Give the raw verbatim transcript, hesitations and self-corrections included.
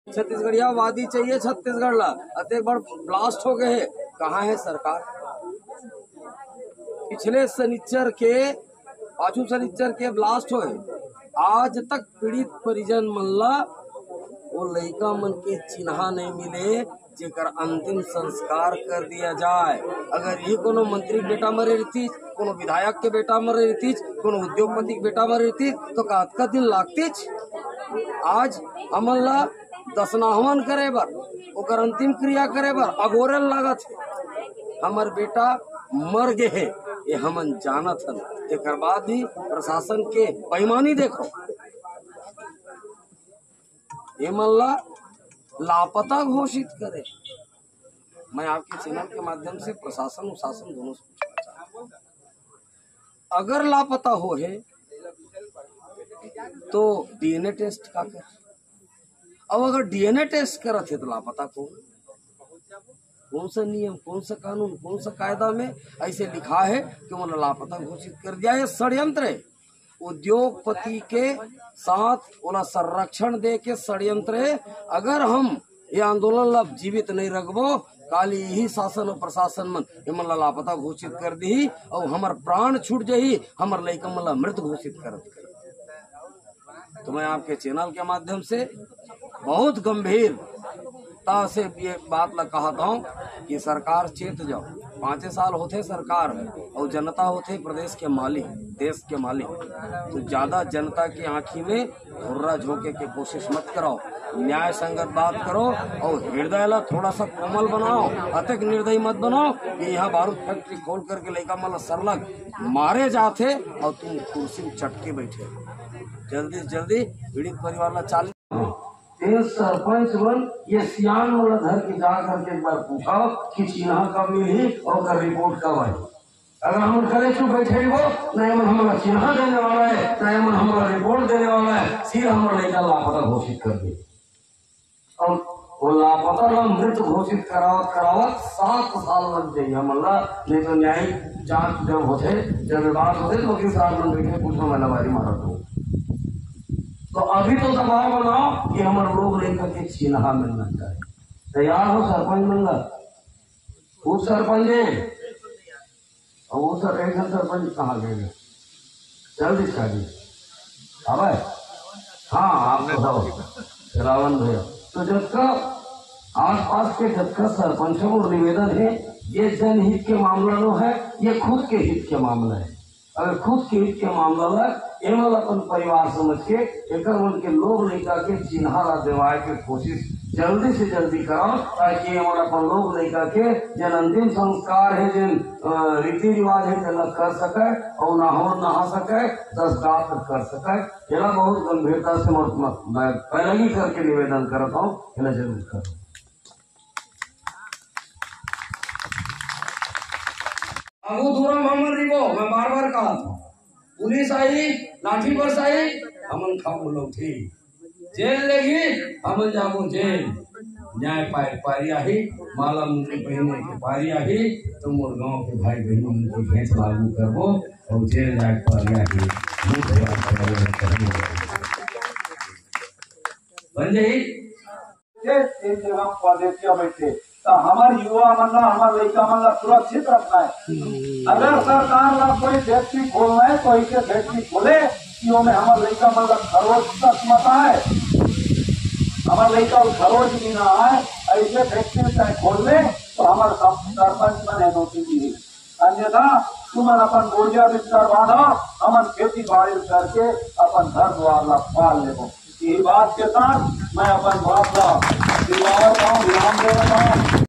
छत्तीसगढ़िया वादी चाहिए छत्तीसगढ़ ला। अतेक बड़ ब्लास्ट हो गए हे, कहाँ है सरकार? पिछले सनिच्चर के, पाछू सनिच्चर के ब्लास्ट होए, आज तक पीड़ित परिजन मन ला वो लइका मन के चिन्हा नहीं मिले, जेकर अंतिम संस्कार कर दिया जाए। अगर ये कोनो मंत्री के बेटा मरे रहतीस, कोनो विधायक के बेटा मरे रहतीस, कोनो उद्योगपति के बेटा मरे रहतीस, तो का अतका दिन लागतीस? आज हमन ला दसनाहवन करे बर, ओकर अंतिम क्रिया करे बर अगोरे ल लागत हे। हमर बेटा मर गे हे, ये हमन जानत हन। एकर बाद भी प्रशासन के बेईमानी देखो, ये मन ला लापता घोषित करे। मैं आपके चैनल के माध्यम से प्रशासन और शासन दोनों से पूछना चाहता हूँ, अगर लापता हो है तो डीएनए टेस्ट का कर? अब अगर डीएनए टेस्ट करत है तो लापता कौन? कौन सा नियम, कौन सा कानून, कौन सा कायदा में ऐसे लिखा है कि उन्हें लापता घोषित कर दिया? ये षड्यंत्र है। उद्योगपति के साथ ओला संरक्षण दे के षड्यंत्र है। अगर हम ये आंदोलन ला जीवित नहीं रखबो, काली यही शासन और प्रशासन मन एमन ला लापता घोषित कर दी और हमर प्राण छूट जाही, हमर लइका मन ला मृत घोषित करत। तो मैं आपके चैनल के माध्यम से बहुत गंभीरता से ये बात ला कहत हूँ कि सरकार चेत जाओ। पाँचे साल होथे सरकार और जनता होथे प्रदेश के मालिक, देश के मालिक। तो ज्यादा जनता की आंखी में धुर्रा झोंके के कोशिश मत कराओ, न्याय संगत बात करो और हृदय ला थोड़ा सा कोमल बनाओ। अतेक निर्दयी मत बनाओ कि यहाँ बारूद फैक्ट्री खोल करके लइका मन ला सरलग मारे जाथे और तुम कुर्सी में चटके बैठे। जल्दी से जल्दी पीड़ित परिवार ला चालीस तेन सरपंच मन ये सियान मन ला धर के जा करके एक बार पूछो कि चिन्हा कब मिलही और ओकर रिपोर्ट कब आही। अगर हम करे चुप बैठे रहिबो, न एमन हमला चिन्हा देने वाला है, न एमन हमला रिपोर्ट देने वाला है, सीधा हमर लइका लापता घोषित कर दे। और वो लापता ला मृत घोषित करावत करावत सात साल लग जाई हमन ला। नहीं तो न्यायिक जांच जब होथे, जब विवाद होथे, तो वकील साहब मन बैठे पूछो, मैं लबारी मारत हूँ। तो अभी तो दबाव बनाओ कि हमर लोग लइका के चिन्हा मिलना चाहिए। तैयार हो सरपंच मन ला? पूछ सरपंच जी। और वो सर, एक झन सरपंच कहाँ गए? जल्दी से आगे। अब है? हाँ, आप तो हो। रावण भैया। तो जबका आसपास के जबका सरपंच है, वो निवेदन है, ये जनहित के मामला नो है, ये खुद के हित के मामला है। अगर खुद के हित के मामला ला एमन अपन परिवार समझ के एकर मन के लोग लइका के चिन्हा ला देवाए के कोशिश जल्दी से जल्दी कराओ, ताकि एमन अपन लोग लइका के जेन अंतिम संस्कार है, जेन, अ, रीति रिवाज है, तेला कर सके और नहावन नहा सके, दस गात्र कर सके। एला बहुत गंभीरता से मोर, मैं पैलगी करके निवेदन करत हूँ, एला जरूर करो। आगू दूरा म हमन रहिबो, मैं बार-बार कहत हूँ, पुलिस आही, लाठी बरसाही, हमन खाबो लौठी। जेल लेगी, हमन जाबो जेल। न्याय पाए पारी आही, माला मुंडी पहिने के पारी आही, तो मोर गांव के भाई बहिनी मन के भेंट लागू करबो और जेल जाए पारी आही। बन जाही। के एक जगह परदेसिया बैठे, त हमर युवा मन ला, हमर लइका मन ला सुरक्षित रखना है। अगर सरकार ला कोई फैक्ट्री खोलना है, तो ऐसे फैक्ट्री खोले कि ओमे हमर लइका मन ला खरोच तक मत आए, हमर लइका ला खरोच भी ना आए, ऐसे फैक्ट्री चाहे खोल ले, तो हमर सब सरपंच मन एनओसी दी। अन्यथा तुमन अपन बोरिया बिस्तर बांधो, हमन खेती बाड़ी करके अपन घर द्वार ला पाल लेबो। यही बात के साथ मैं अपन बात ला दिलवावत हूँ, विराम देवत हूँ।